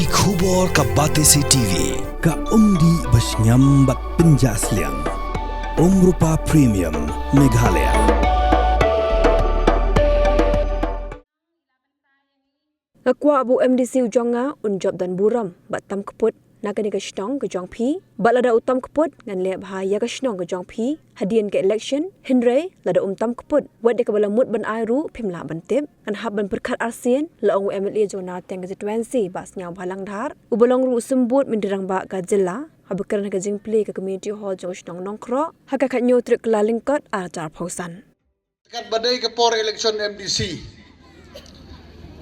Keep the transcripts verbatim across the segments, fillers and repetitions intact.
Ki khubor ka Batesi T V, ka umdih ba shngiam bad pynjah sliang. Umrupa Premium, Meghalaya. Nga kwah ba u M D C u jong nga un jop don burom bad tam kput na kane ka shnong ka jong phi, bad lada u tam kput ngan leh bha ïa ka shnong ka jong phi hadien ka election. Hynrei lada um tam kput, wat ïa kaba la mut ban ai ruh phim lah ban tip. Ngan hap ban pyrkhat arsien, la ong u M L A jong na teng ka constituency Bah Sniawbhalang Dhar, uba long ruh u symbud mynder rangbah ka jylla, haba kren ha ka jingplie ka Community Hall jong ka shnong Nongkhroh ha ka khathynñiew tarik Kyllalyngkot arhajar arphew san. Te katba dei ka por election M D C,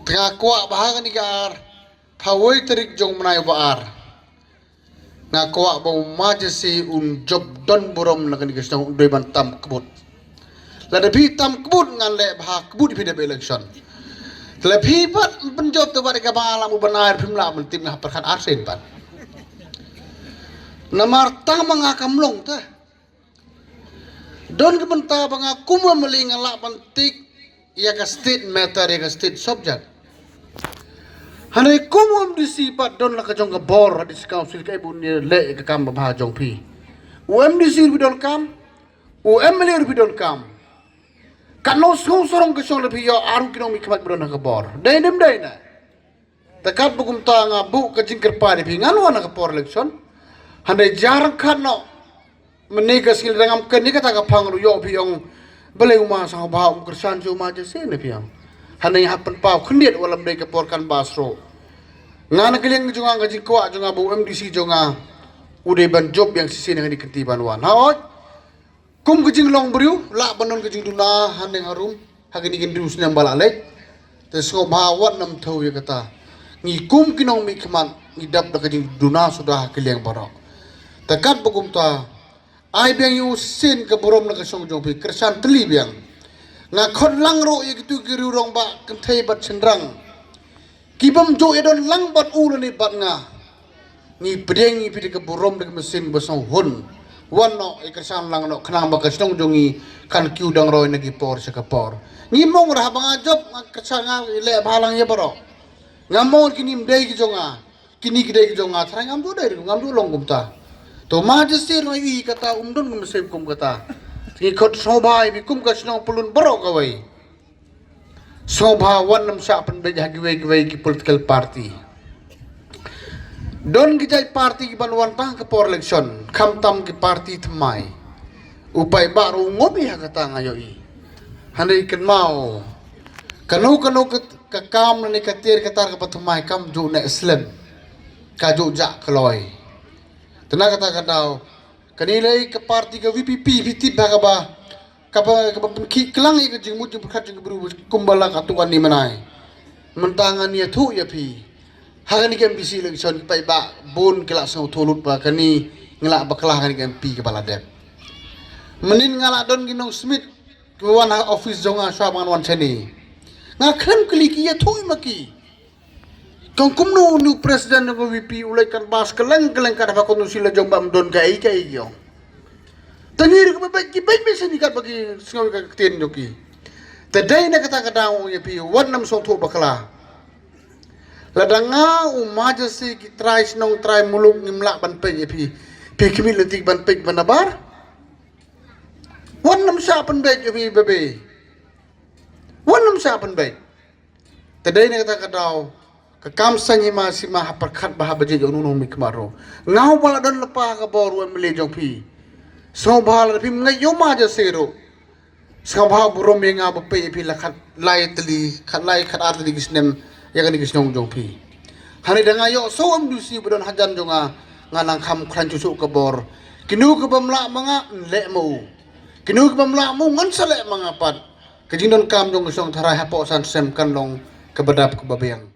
te nga kwah ba ha kane ka arphew wei tarik jong u bnai ba ar, nga kwah ba u Majesty un jop don burom na kane ka shnong, un dei ban tam kput. Lada phi tam kput ngan leh bha kput ïa phi da election. Te lada phi pat pynjop te wat ïa kaba nga lam u ban ai ruh phim lah ban tip, nga pyrkhat arsien pat. Namar tang ma nga kam long te. Don ka bynta ba nga kum u M L A nga lah ban tik ïa ka state matter, ïa ka state subject. Hynrei kum u M D C pat don la ka jong ka bor ha District Council, kaei ba un leh ïa ka kam ba bha jong phi. U M D C ruh phi don kam, u M L A ruh phi don kam. Katno sngewsarong ka shong lada phi ïoh ar ngut ki nongmihkhmat ba don ha ka bor. Dei ne ym dei ne? Te katba kumta nga buh ka jingkyrpad ïa phi, ngan wan ha ka por election. Hynrei jia ryngkat noh mynne ka sngi, lada ngam kren ïa kata ka phang ruh, ïoh phi ong, balei u ma sngewbha um kyrshan shuh u Majesty ne, phi ong. Hynrei nga hap pynpaw khyndiat, wat lada ym dei ka por canvass ruh. Nga na ka liang jong nga, ka jingkwah jong nga ba u M D C jong nga u dei ban jop biang shisien ha kane ka kynti ban wan. Hooid. Kum ka jinglong briew lah ban don ka jingduna haneng harum ha kine ki hynriew snem ba la leit. Te sngewbha wat nym thew ïa kata. Ngi kum ki nongmihkhmat ngi dap da ka jingduna suda ha ki liang baroh. Te katba kumta, ai biang ïa u shisien ka burom na ka shnong jong phi, kyrshan tylli biang. Nga khot lang ruh ïa kito ki riew rangbah kynthei bad shynrang. Ki bym ju ïa don lang bad u lane bad nga. Ngi pdiang ïa phi da ka burom da ka mynsiem ba sngewhun. Wan noh, ïa kyrshan lang noh, khnang ba ka shnong jong ngi kan kiew dang roi na ki por sha ka por. Ngim ong re haba nga jop nga kyrshan, nga leh bha lang ïa baroh. Ngam ong kine ym dei ki jong nga, kine ki dei ki jong nga, tharai ngam ju dei ruh, ngam ju long kumta. To Majesty ruh i kata, um don ka mynsiem kum kata. Ngi khot sngewbha ïa phi kum ka shnong pyllun baroh kawei. Sngewbha wat nym shah pynbeit ha kiwei kiwei ki political party. Don ki jait party ki ban wan tang ka por election, khamtam ki party thymmai. U paidbah ruh u ngop ïa kata, nga ïohi. Hynrei kynmaw, kano kano ka, ka kam lane ka tiar ka tar kaba thymmai kam ju neh slem, ka ju jah kloi. Te na kata ka daw, kane lei ka party ka V P P, phi tip ba kaba kaba, kaba pynkhih klang ïa ka jingmut jingpyrkhat jong ki briew kumba la katto katne mynne. Mynta ngan ïathuh ïa phi, ha kane ka M D C election ki paidbah bun ki la sngewthuh lut ba kane ngi la bakla ha kane ka M P kaba la dep. Mynnin nga la don ki nongsmit kiba wan ha office jong nga shuwa ba ngan wan shane. Nga khlem kylli ki, ïathuh ïa ma ki. Kong kumno une u president jong ka V P P u leit canvass kylleng kylleng kat ha constituency la jong ba ym don kaei kaei ki ong. Te ngi ruh kiba beit ki beit beit shane katba ki sngew ïa ka ktien jong ki. Te dei na kata ka daw ong ïa phi, wat nym sngewthuh bakla. Lada nga u Majesty, ki trai shnong trai muluk ngim lah ban peit ïa phi, phi khmih lynti ban peit ban nabar. Wat nym shah pynbeit ïa phi babe. Wat nym shah pynbeit. Te dei na kata ka daw, ka kam saiñ hima sima ha pyrkhat bha ha budget jong u nongmihkhmat ruh. Nga uba la don lypa ha ka bor, u M L A jong phi. Sngewbha lada phim ngeit ïa u Majesty ruh, sngewbha burom ïa nga ba peit ïa phi la khatlai tylli, khatlai khatar tylli ki snem ïa kane ka shnong jong phi. Hynrei da nga ïoh shuh u M D C ba don hajan jong nga, nga nang kham khlaiñ shuh shuh ka bor. Kino ki bym lah ma nga, yn leh ma u. Kino ki bym lah ma u, ngan sa leh ma nga pat. Ka jingdonkam jong ka shnong tharai hapoh san snem kan long kaba dap kaba biang.